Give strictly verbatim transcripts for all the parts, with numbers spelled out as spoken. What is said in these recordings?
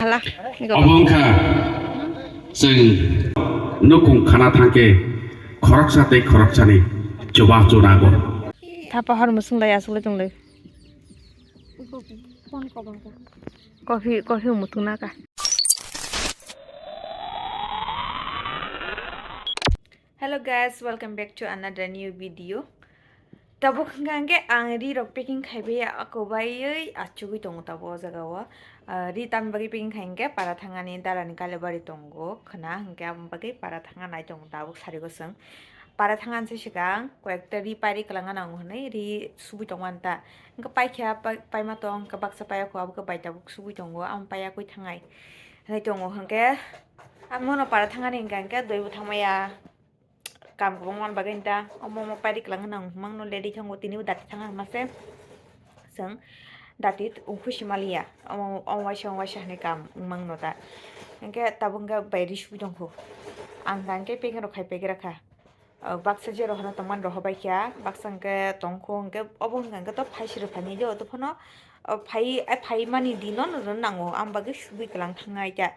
Hala, niko. Obo wngkha chwng nukung khana thangkhe khoroksa tei khoroksani chuba churago. Thapa hor musung lai aswk lai tong lai. Coffee, coffee mutung naka. Hello guys, welcome back to another new video. Tabuk hwnkha hwnkhe ang ri rok packing khaibai ya, ako baiwi achugwi tongo tabuk o jaga o. Ah, ri tamni bagwi packing khai hwnkhe para thangani darani Kalibari tongo khwna, hwnkhe aboni bagwi para thanga nai tongo tabuk sari gosong. Para thangani se swkang koyekta ri pairi kwlangna nango hwnwi ri subui tongo ani ta. Hwnkhe paikha pai-, paima tong, hwnkhe baksa paiya kho, abo khe bai tabuk subui tongo, amo paiyakwi thangnai hwnwi tongo. Hwnkhe ang mono para thangani hwnkha hwnkhe doi bo thangmaya. Kam kwbangma bagwi ta omo omo pairi kwlangna nang mangno lady thango tini bo dati thanga hwnma se chwng dati ungkhu simaliya omo omo waisa omo waisa hinwi kam wngmangno ta hwnkhe tabuk hwnkhe bai ri subui tongkhu ang ta hwnkhe packing rok khai pegwi rakha baksa je rohorna tongmani rohor baikha baksa hwnkhe tongkhu hwnkhe obo hwnkha hwnkhe to phaisrw phainai do to phano phai phaimani dino no nango ang bagwi subui kwlang thangnai ta.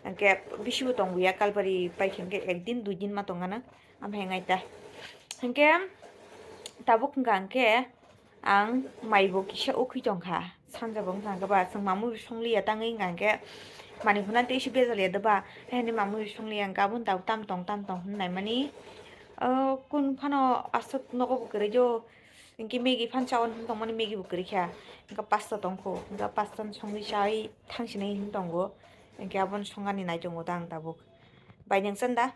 Hwnkhe bisibo tongbuya Kalbari paikha hwnkhe ekdin duidin ma tongana amhai ngai ta. Hwnkhe tabuk hwnkha hwnkhe ang maibo kisa ukhwi tongkha sanjabo wngkha hwnkhe ba chwng mamui songliya tangwi hwnkha hwnkhe mani hwnani tei isi bejaliya doba heni mamui songliya hwnkhe aboni tabuk tam tong tam tong hwnwi naimani. O kun phano aswk nogo bo kwrwi do hwnkhe Maggie phan chaui hwn tongmani Maggie bo kwrwi kha hwnkhe pasta tongkho hwnkhe pasta songwi chaui thangsinai hwn tongo. Hwnkhe aboni songani nai tongo da ang tabuk. Bai nwng chanda?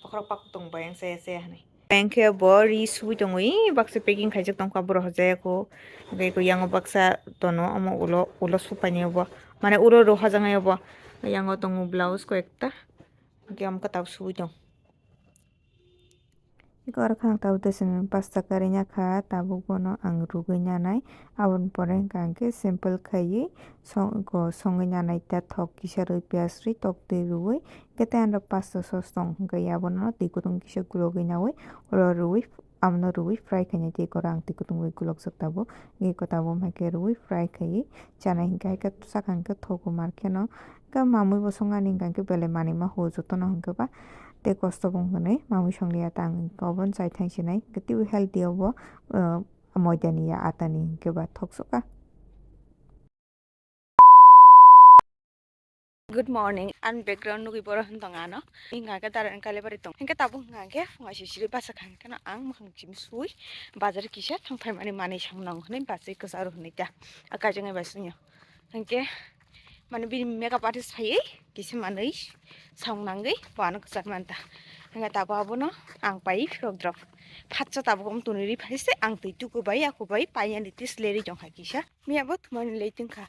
Bokhorok pakuk tongo bai ang chaya chaya hinwi. Hwnkhe bo ri subui tongo, ee, baksa packing khaijak tongkha borok hojaya kho. Hwnkhe eko yango baksa tono, omo ulo, ulo supainai obo. Mane uro ro hojaknai obo. Yango tongo blouse koi ekta. Hwnkhe omo kwtal subui tong. Eko aro khana tabuk tei chwng pasta karwi nakha, tabuk bono ang rwgwi nanai. Aboni pore hwnkha hwnkhe simple khaiwi song-, ko-, songwi nanai ta thok kisa rwi piyaj rwi tok twi rwui. Hwnkhe tei ano pasta sos tong hwnkhe abono twi kutung kisa kulugwi naui oro rwui abono rwui fry khainai tei eko ang twi kutung bai kulukjak tabuk. Eko tabuk hwnkhe rwui fry khaiwi chanai hwnkhe hai khe saka hwnkhe thogo mar kheno. Hwnkhe mamui bo songani hwnkha hwnkhe belai manui ma huo jotono hwnkhe ba tei kosto bo wng hwnwi mamui songliya ta ang hwnkhe obo chai thang sinai hwnkhe teibo healthy obo, ah, moidani ya atani hwnkhe ba thok sokha. Good morning, ani background nugui borok hwn tong ano. Hwnkha khe darani Kalibari tong. Hwnkhe tabuk hwnkha khe phungai sisiri basa kha hwnkhe no ang mwkhang chim sui bazar kisa thang phaimani manui sam nango hwnwi bachai kwcharo hwnwi ta. A kaijaknai bai swngo. Hwnkhe mane bini makeup artist phaiwi kisa manwi song nangwi bo ano kwchar manta. Hwnkhe tabuk abono ang pai rok drop. Phatsa tabuk omo twnwi ri phai se ang twi tuku bai aku bai paiyani tis leri tongkha kisa. Miya bo thumani lei tongkha.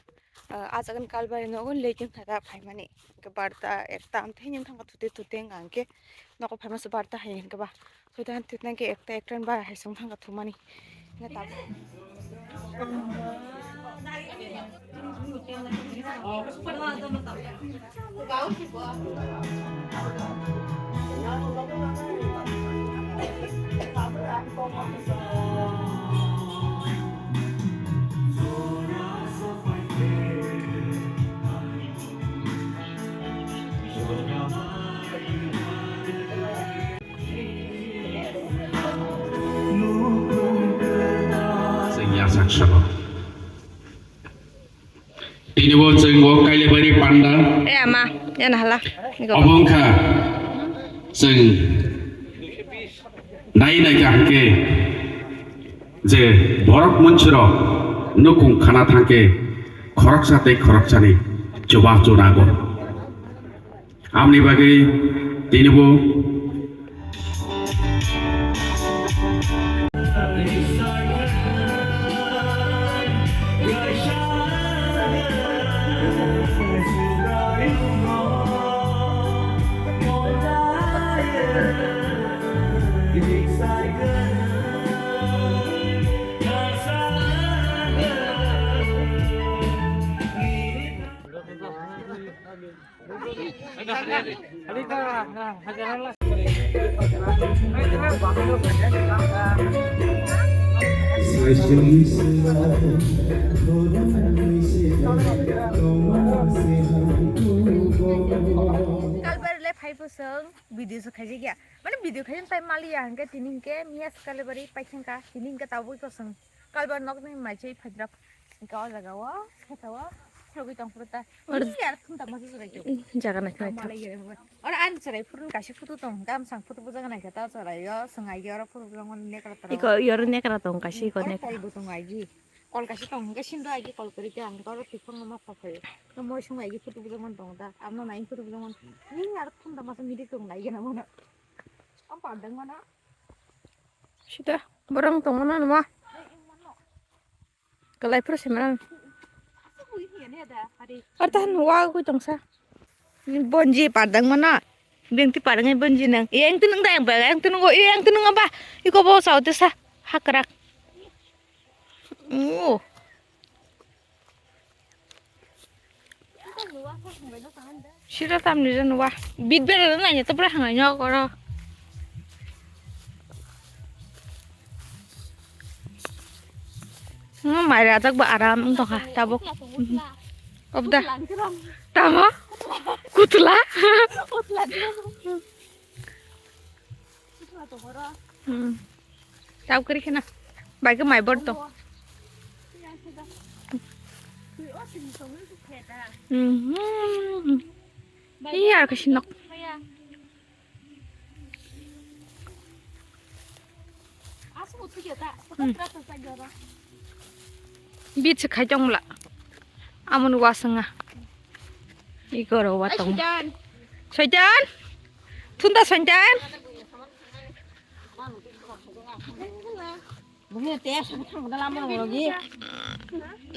Ah, ah jaga ni Kalibari nogo late wngkha da phaimani. Hwnkhe barta ekta amthaini wngkha thute thute wngkha hwnkhe nogo phaima se barta hai hwnkhe ba. Thute han thute hwnkhe ekta ekta ni bara hai se wngkha thumani. Hwnkhe tabuk. Chwng yasak sabo. Tini bo chwng bo Kailabari panda. E ama, e nahala. Obo wngkha chwng nai naikha hwnkhe je borok munsirok nukung khana thangkhe khoroksa tei khoroksani chuba churago. Amni bagwi tini bo Taibo chwng video se khaijak ya. Mane video khaijak tai mali ya hwnkhe tini hwnkhe miya swkali bari paithangkha. Tini hwnkhe tabuk to chwng kalba nokni maichwi phaijak. Hwnkhe o jaga o khe ta o sogwi tong phuru ta. Or- Ih, yar thum ta masa chwrai khe. Jaga naikha naikha. Malai ya. Oro ani chwrai phuru kaisa photo tong. Gamsang photo bujak naikha ta chwrai o. Chwng ai oro phuru bujak mani nekra tong. Iko yor nekra tong kaisa iko nek. Kol bo tong ai. Kol kaisa tong hwnkhe sindw agi kol kwrwi khe ang oro twi phangno ma kha phaio. Mo sung agi photo bujak man tongo da. Amno nai photo bujak man. Ni aro thum da masa midi tong nai gana mano. Am pa dang mano. Sida borong tong mano numa. Kalai phuru se mano. Asa bui hiya ne da hari. Ar tahan wa gui tong sa. Bonji padang mana. Bengti padang bonji nang. Yang tu nang da yang ba, yang tu nang go, yang tu nang ba. Iko bo sao te sa. Hakrak. Oh. Sira tamni jan wa. Bit bera na nya to bra hanga nya koro. Hmm, mai rajak ba aram wng tongkha tabuk. Obda. Tamo? Kutla? Hmm. Tabuk kiri khena. Bai ke mai bor tong. Hmm. Iya, kasi nok. Hmm. Bit se khai tong bwla. Amoni wasanga. Iko ro wa tong. Soitan. Thunda soitan.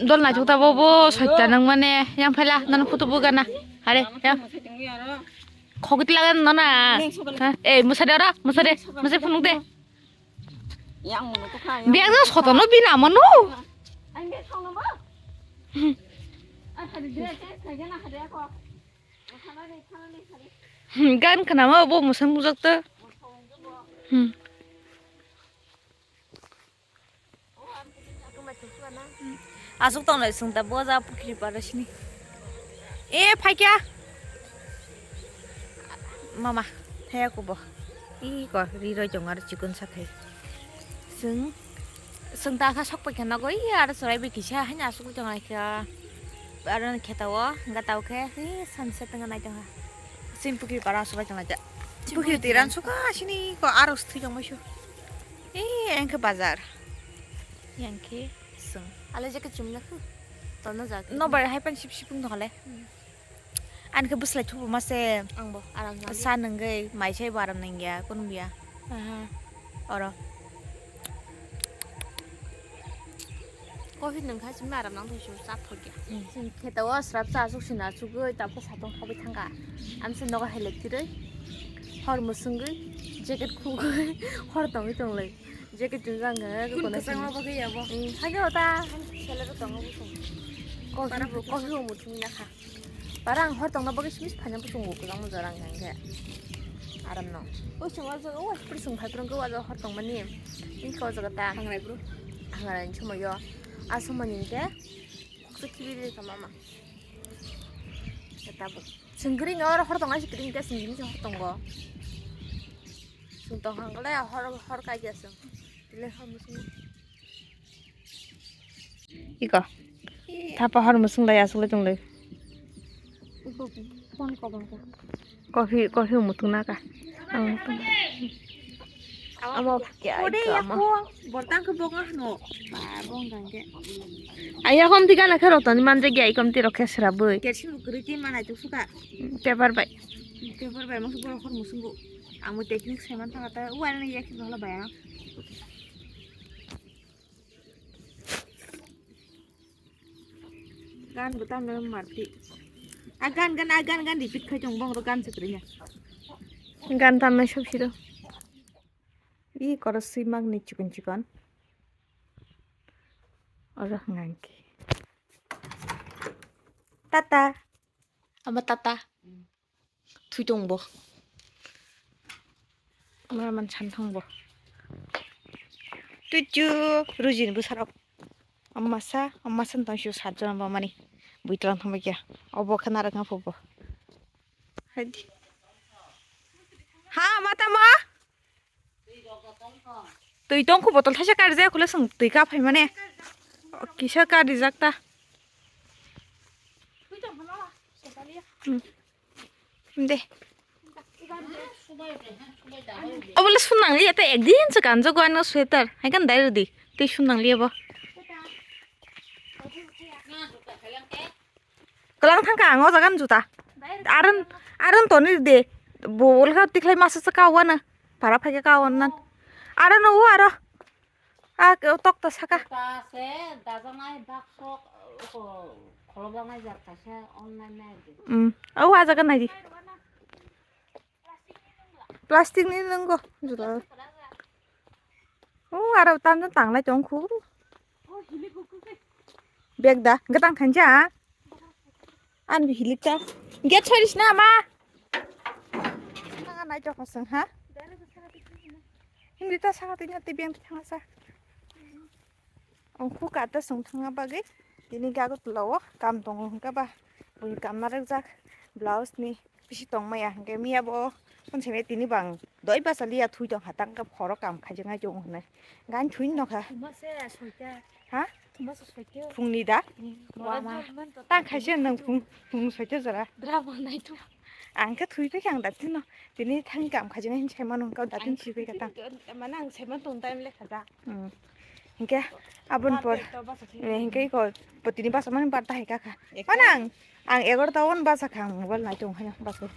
Dol nai thukta bo bo soitan nang mane yang phaila nang photo bugana. Are yang. Khogit lagan nona. Ha? Eh, musade ora, musade, musade phunuk de. Yang mono to kha, yang Biang mono to soto kha. No bina mono. Ang de thang no ba. Ai, hari de, te, te, gana hari ako. Khana de, khana de, khana de. Hmm, gan khana ma bo musang mujak to. Hmm. Asuk tong lai sung ta bo ja pukhri paro sini. E phaikya. Mama, thaya kubo. I ko ri roi tong ar chikon sakhai. Sung sung ta kha sok paikha nogoi ar sorai bi kisa haina asuk tong lai kha. Aro kheta o gata o khe hi sunset tong nai tong ha. Sin pukhri paro asuk tong lai ta. Pukhri tiran suka sini ko aro sthui tong mai su. Eh, yang khe bazar. Yang khe sung. Ale je ke chum na khu. Tono ja. No bar hai pan sip sip ung thole. Hmm. An khe bwslai thubu ma se. Ang bo aram nang. Sa nungwi mai sai bo aram nang ya kun biya. Aha. Oro. Coffee nung kha simi aram nang thai su sa thok ya. Hmm. Sing khe ta o srap sa asuk sina asuk goi ta ko satong khabai thangka. Am se nogo helek tiroi. Hor musungwi jacket khugwi hor tongwi tonglai. Jacket chumjak hwnka khe. Kun kono kwchangma simi. Bagwi ya bo. Hmm, haino ta. Selero tongo bwsong. Coffee bo, coffee bo muthungwi nakha. Bara ang hor tongna bagwi simi phaina bwsong bo kwchangma jora hwnka hwnkhe. Aram no. O chwng o jaga o waisa pori chwng phai phwrwngkhe o jaga hor tongmani. Hwnka o jaga ta. Hangrai bro. Hangrai ni somoio. A somoini hwnkhe. Koksa khibi de tongma ma. Tabuk. Chwng gring oro hor tongo, chwng gring khe chwng gring hor tongo. Chwng tong hang le hor, hor kai dia chwng. Tile hor musung. Iko. Thapa hor musung lai asuk le tong le. Iko phone ko bang ko. Coffee, coffee mutung naka. Ang mutung. Amo kya iko amo. Bortang ke bong ah no. Ba bong gang ke. Aya kom tiga na khero toni manje gya ikom tiro khesra bui. Kersin bukuri ti mana tu suka. Paper bai. Paper bai mo suka hor musung bu. Amo technique seman thang ta. Uwa na yak bhala baya. Gan bo tamno marti. A gan gan a gan gan repeat khai tong bong ro gan se kriya. Gan tamno sob siro. I koro swi magni chikon chikon. Oro hwnka hwnkhe. Tata. Abo tata. Thwi tong bo. Mara man san thang bo. Tuchu rujin bwsarok. Ammasa, ammasa tong sio sat jon ba mani. Bui tlang thang ba kya. Obo khana rang phubo. Haidi. Atama? Twi tongkhu botol thaisa karijak khule, chwng twi kaphai mane. Kisa karijak ta. Hmm. De. Obole sunang liya ta, ekdin se kanjo gano sweater. Hai kan dai rodi. Twi sunang liya bo. Kelang thangkha ang o jagan juta. Aron, aron toni de. Bo olga tiklai masa sa kawana. Para phai kawan nan. Aro no aro. A tokta saka. Ta se dajanai bakso, o, kholobjanai jak kaisa online nai di. Hmm. O a jaga nai di. Plastic ni nungo juta. O aro tamjani tanglai tongkhu. Bag da gatang kanja. An bi hilik ta. Get soris na ma. Nang nai tokho sung ha. Hindi ta saka tini ati beng thangsa. Ang khu kata sung thangna bagwi tini gago tulawo kam tongo hwnkhe ba buini kam narwkjak blouse ni bisi tongmaya hwnkhe miya bo phone simi tini bang doi basa liya thui tong hatang khe phoro kam khaijaknai chong hwnwi gan thui nokha. Thuma se soita. Ha? Thuma se soita. Phungni da? Hmm. Wama. Mora jor man to tang khaise nang phung phung soita jora. Drama nai tu. Ang khe thui phai khe ang da tino tini thang kam khaijaknai hinwi sai mano hwnkhe da tini sui phai kha tang. Mane ang saiman tong time lekha da. Hmm. Hingke abon por. Birthday to basa khe. Eh, hingke iko potini basa mani birthday hai kaka. Ekta. Mana ang, ang egarota on basa kha ang mobile nai tong hanya basa.